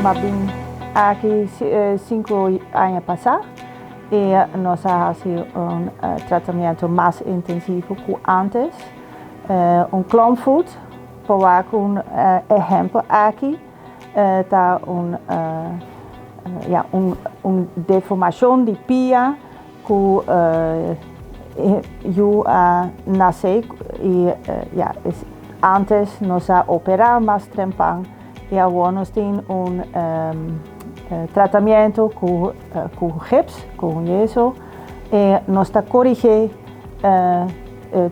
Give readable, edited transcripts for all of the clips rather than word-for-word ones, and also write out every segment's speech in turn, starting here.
M'a bin aki sinku aña pasá i nos a hasi un tratamiento mas intensivo ku ántes. Un klompvoet, por wak un ehèmpel aki, ta un ya un deformashon di pia ku yu a nase i ya antes nos a operá mas trempan i awor nos tin un tratamiento ku ku gips, ku un yeso i nos ta korigé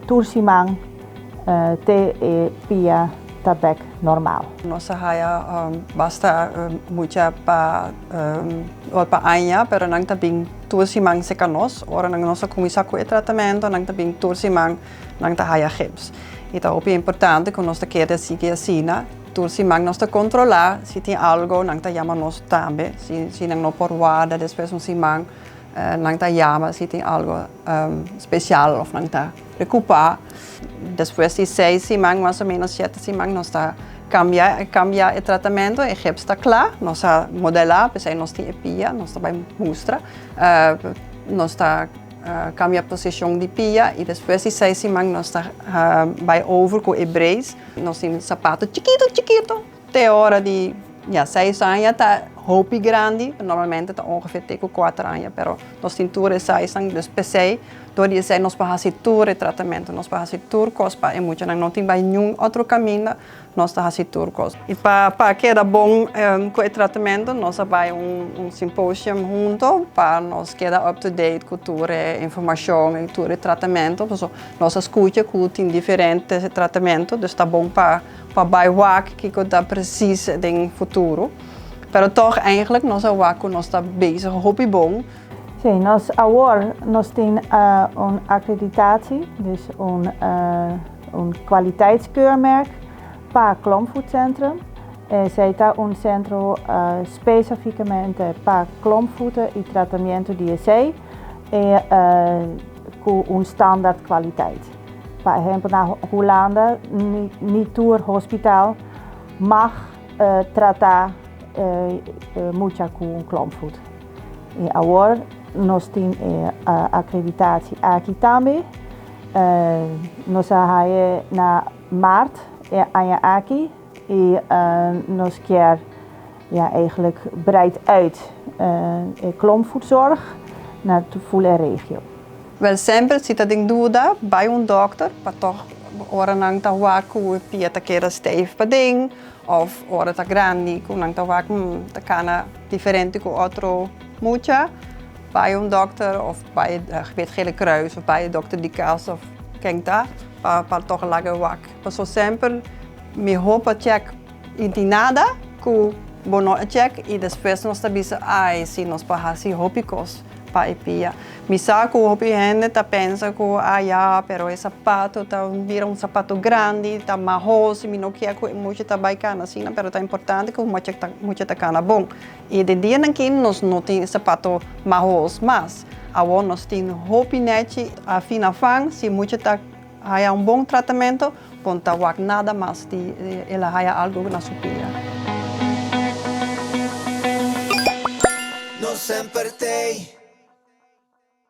tur siman te e pia ta bek normal. Nos a haya basta mucha pa pa aña pero nan ta bin tur siman cerca nos. Ora nan nos a cuminsa cu e tratamento nan ta bin tur siman nan ta haya gips. Y ta hopi importante cu nos ta keda sigui asina. Tur siman nos ta controla si tin algo nan ta yama nos tambe si si nan no por warda despues un siman Nan ta yama si tin algo special of nan ta preocupa. Despues di seis siman, mas o menos siete siman, nos ta cambia cambia e tratamento, e gips ta cla, nos a modela, p'esei nos tin e pia, nos ta bai mustra. Nos ta cambia posicion di pia y despues di seis siman nos ta bai over cu e brace. Nos tin sapato chikito chikito. Te ora di ya seis aña ta hopi grandi, normalmente ta ongeveer te ku kuater aña, pero nos tin tur e sizenan, dus p'esei dor di esei nos por hasi tur e tratamentu, nos por hasi tur kos pa e muchanan no tin bai niun otro kaminda, nos ta hasi tur kos. I pa pa keda bon ku e tratamentu nos a bai un un symposium hunto pa nos keda up to date ku tur e informashon i tur e tratamentu, pasobra nos a skucha ku tin diferente tratamentu, dus ta bon pa. Pa bai wak kiko ta precies den futuro. Pero toch eigenlijk nos a wak ku nos ta bezig hopi bon. Sí, nos awor nos tin un acreditatie, dus un un kwaliteitskeurmerk pa Klompvoetcentrum. Esei ta un sentro specificamente pa klompvoeten y tratamiento di esei y ku un standaard kwaliteit. Pa ehempel na Hulanda ni tur hospital mag trata mucha ku un klompvoet. I awor nos tin e akreditatie aki tambe. Nos a haye na maart e aña aki i nos kier ja eigenlijk breid uit e klompvoetzorg na ful e regio. Wel semper si ta den duda bai un dokter pa tog ora nan ta wak ku e pia ta keda stijf paden of ora ta grandi ku nan ta wak ta kana diferente ku otro mucha bai un dokter of bai Wit Gele Kruis of bai dokter di kas of ken ta pa pa tog laga wak paso semper miho pa check i tin nada ku bo no a check i despues nos ta bisa ai si nos por hasi hopi kos. Pa e pia. Mi sa ku hopi hende ta pensa ku a ya, pero e sapato ta bira un sapato grandi, ta mahos i mi no kier ku e mucha ta bai kana asina, pero ta importante ku mucha ta mucha ta kana bon. I den dianan aki nos no tin e sapato mahos mas. Awor nos tin hopi nechi afin afan, si mucha ta haya un bon tratamento, bon ta wak nada mas di el a haya algo na su pia. No semper t'ei.